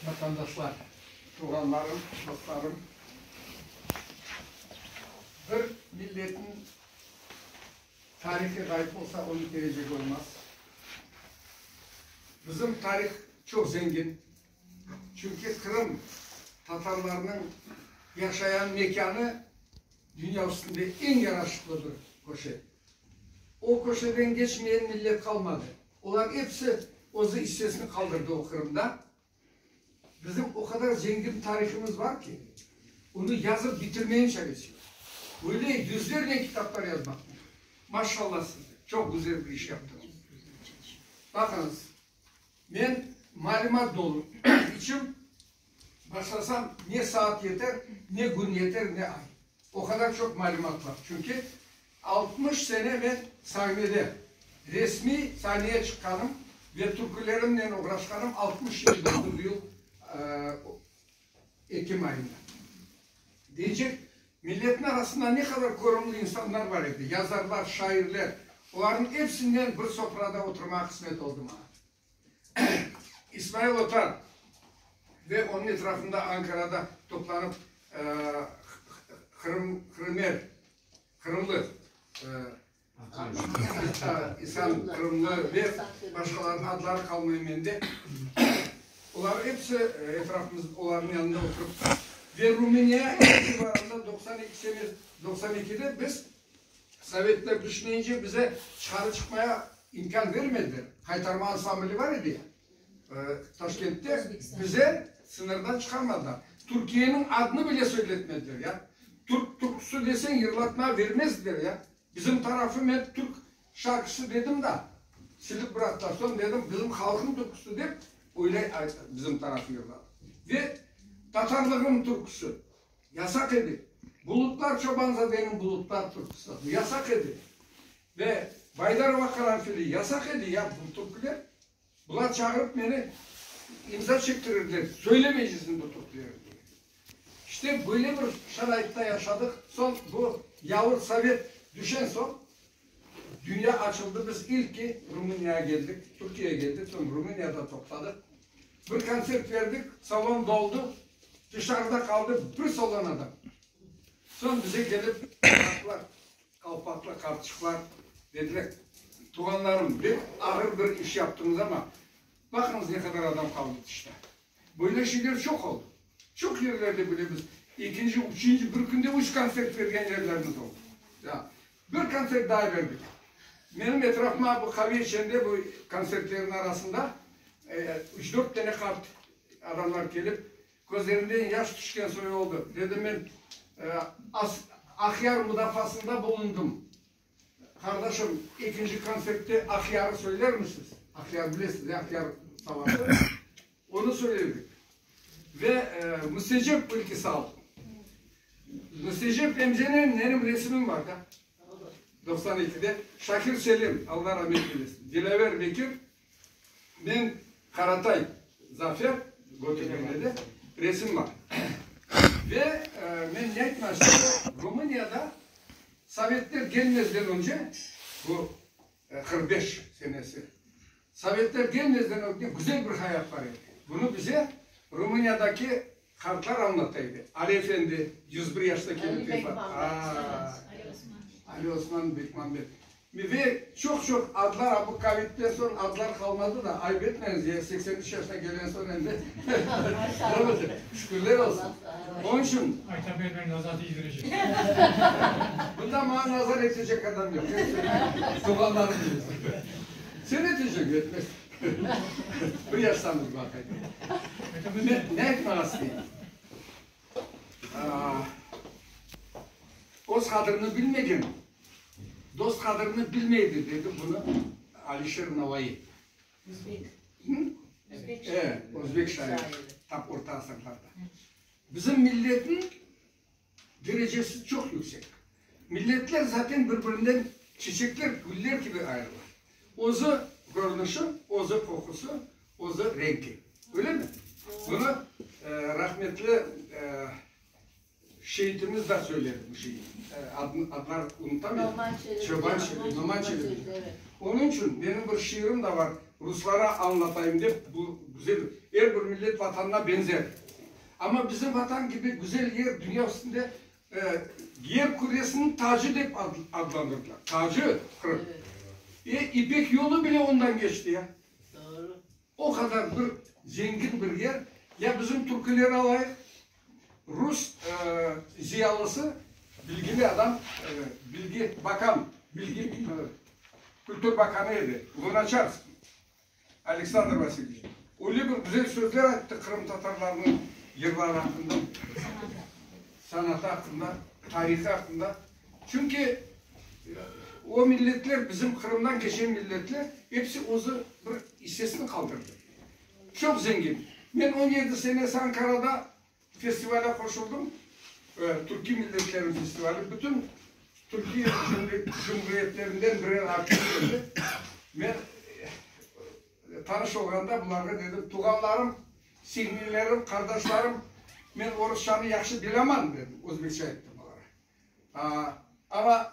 Vatandaşlar, tuvğanlarım, dostlarım, bir milletniñ tarihi ğayıp olsa, onıñ kelecegi olmaz. Bizim tarih çoq zengin, çünki Qırım tatarlarınıñ yaşayan mekânı dünya üstünde eñ yaraşıqlı bir köşe. O köşeden geçmeyen millet qalmadı. Olar episi özü issesini qaldırdı o Qırımda. Bizim o qadar zengin tarihimiz bar ki, onı yazıp bitirmeniñ çaresi yoq. Böyle yüzlernen kitaplar yazmaq mümkün. Maşallah sizge, çoq güzel bir iş yaptıñız. Baqıñız, men malümat dolu içim, başlasam ne saat yeter, ne kün yeter, ne ay. O qadar çoq malümat bar. Çünki 60 sene men sahnede, resmiy sahneye çıqqanım ve türkülerimnen oğraşqanım 60 yıl oldı bu yıl ekim ayında. Deycek, milletniñ arasında ne qadar körümli insanlar bar edi, yazarlar, şairler, olarnıñ episinden bir sofrada oturmağa qısmet oldı maña. İsmail Otar ve onıñ etrafında Ankarada toplanıp Qırım, Qırımer, Qırımlı, İsan Qırımlı ve başqalarınıñ adları qalmay mende. Olar episi etrafımız, olarnıñ yanında oturıp ve Rumıniya civarında 92 sene, 92-de biz Sovetler tüşmeyince bize tışarı çıqmaya imkân bermediler. Qaytarma ansambli bar edi ya, Taşkentte, bize sıñırdan çıqarmadılar. Türkiyeniñ adını bile söyletmediler ya. Türk türküsü deseñ yırlatmağa bermezdiler ya. Bizim tarafı men türk şarkısı dedim da, silip bıraqtılar. Soñ dedim bizim halqnıñ türküsü dep, öyle bizim tarafı yırladı. Ve tatarlığım türküsü. Yasaq edi. Bulutlar Çobanzadeniñ Bulutlar türküsi yasaq edi. Ve Baydarova Qaranfili yasaq edi ya bu türküler. Bular çağırıp meni imza çektirirdiler, söylemeycesiñ bu türküleri diye. İşte böyle bir şaraitta yaşadıq. Soñ bu yavur sovet düşen soñ dünya açıldı. Biz ilki Rumıniyağa geldik, Türkiyege geldik, soñ Rumıniyada toqtadıq. Bir kontsert berdik, salon doldı, tışarıda qaldı bir salon adam. Soñ bize kelip qartlar, qalpaqlı qartçıqlar dediler, Tuvğanlarım, bek ağır bir iş yaptıñız amma, baqıñız ne qadar adam qaldı tışta. Böyle şeyler çoq oldı. Çoq yerlerde böyle biz ekinci, üçünci, bir künde üç kontsert bergen yerlerimiz oldı. Ya, bir kontsert daa berdik. Menim etrafıma bu qave içende bu kontsertlerniñ arasında üç-dört tane qart adamlar kelip, közlerinden yaş tüşken soyu oldı. Dedim men Aqyar mudafaasında bulundım. Qardaşım, ekinci kontsertte Aqyarı söylermisiz? Aqyar bilesiz, Aqyar savaşı. Onı söyledik. Ve Müstecep Ülküsal. Müstecep emcenen menim resimim bar da. 92-de. Şakir Selim, Alla rahmet eylesin. Dilâver Bekir, men Qaratay Zafer götürgen edi, resim bar. Ve men ne aytmaq istedim, Rumıniyada sovetler gelmezden önce, bu 45 senesi, Sovetler gelmezden ögde güzel bir hayat bar edi. Bunı bize Rumıniyadaki qartlar añlata edi. Ali efendi, 101 yaşta kelip vefat. Ali Osman Bekmambet. Ve çoq-çoq adlar, a bu kovidden soñ adlar qalmadı da, ayıp etmeñiz, ya 83 yaşına kelgen soñ endi ne olacaq, şükürler olsun. Onıñ içün. Ayta bermeñ, nazar tiydirecek. Bunda maña nazar etecek adam yoq. Tuvğanlarım bilsin. Sen etecek, etmez. Bir yaştamız baqayım. Ne, ne aytmağa isteyim? Öz qadrini bilmegen, dost qadrini bilmeydi, dedi bunı Alişer Navai. Özbek. Özbek şairi. E, özbek şairi, tap orta asırlarda. Bizim milletniñ derecesi çoq yüksek. Milletler zaten bir-birinden çiçekler, güller kibi ayrıla. Özü körünişi, özü qoqusı, özü renki. Öyle mi? Bunı rahmetli şeitimiz da söyledi bu şeyi. Adlar unutam endi. Çoban Çelebi, Noman Çelebi. Onıñ içün menim bir şiirim da bar, ruslara añlatayım dep, bu güzel. Er bir millet Vatanına beñzer. Amma bizim Vatan kibi güzel yer dünya üstünde yer küresiniñ tacı dep adlandırdılar. Tacı, Qırım. E, İpek yolu bile ondan keçti ya. O qadar bir zengin bir yer. Ya bizim türküleri alayıq. Rus ziyalısı, bilgili adam, bilgi bakan, bilgi, kültür bakanı edi, Lunaçarskiy Aleksandr Vasilyeviç. Öyle bir güzel sözler ayttı qırımtatarlarnıñ yırları aqqında, sanatı aqqında, tarihı aqqında. Çünki o milletler, bizim Qırımdan keçen milletler, episi özü bir issesini qaldırdı. Çoq zengin. Men 17 senesi Ankarada festivale qoşuldım, Türkiy milletlerniñ festivali. Bütün Türkiye cumhuriyetlerinden birer artist keldi. Men tanış olğanda bularğa dedim, Tuvğanlarım, siñlilerim, qardaşlarım, men orusçanı yahşı bileman, dedim, özbekçe ayttım olarğa. Amma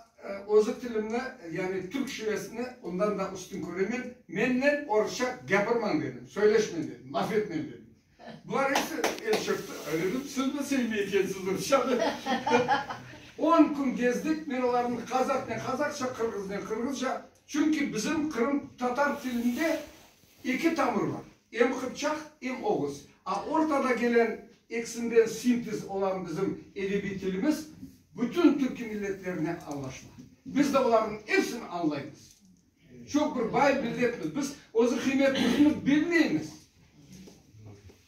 özü tilimni, yani türk şivesini ondan da üstün köremen, mennen orusça gapirmañ, dedim, söyleşmeñ, dedim, laf etmeñ, dedim. Bular episi el çırptı. Dedim, siz mi sevmey ekensiz rusçanı? On kün gezdik, men olarnı qazaqnen qazaqça, qırğıznen qırğızca, çünki bizim qırımtatar tilinde eki tamır bar, em qıpçaq, em oğuz. A ortada gelen ekisinden sintez olan bizim edebiy tilimiz bütün türkiy milletlerine añlaşıla. Biz de olarnıñ epsini añlaymız. Çoq bir bay milletmiz. Biz özü qıymetimizni bilmeymiz.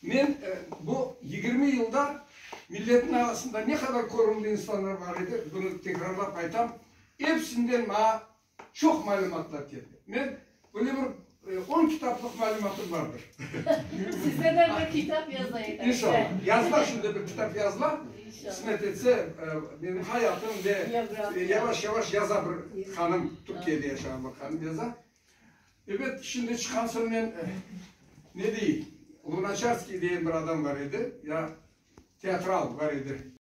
Men bu 20 yılda milletniñ arasında ne qadar körümli insanlar bar edi, bunı tekrarlap aytam, epsinden maña çoq malümatlar keldi. Men böyle bir on kitaplıq malümatım bardır. Sizden de bir kitap yazayıq. İnşallah. Yazıla şimdi bir kitap yazıla. Qısmet etse, menim hayatım ve yavaş-yavaş yaza bir hanım, Türkiyede yaşağan bir hanım yaza. Ebet, şimdi çıqqan soñ men, ne deyim, Lunaçarskiy degen bir adam bar edi, ya teatral bar edi.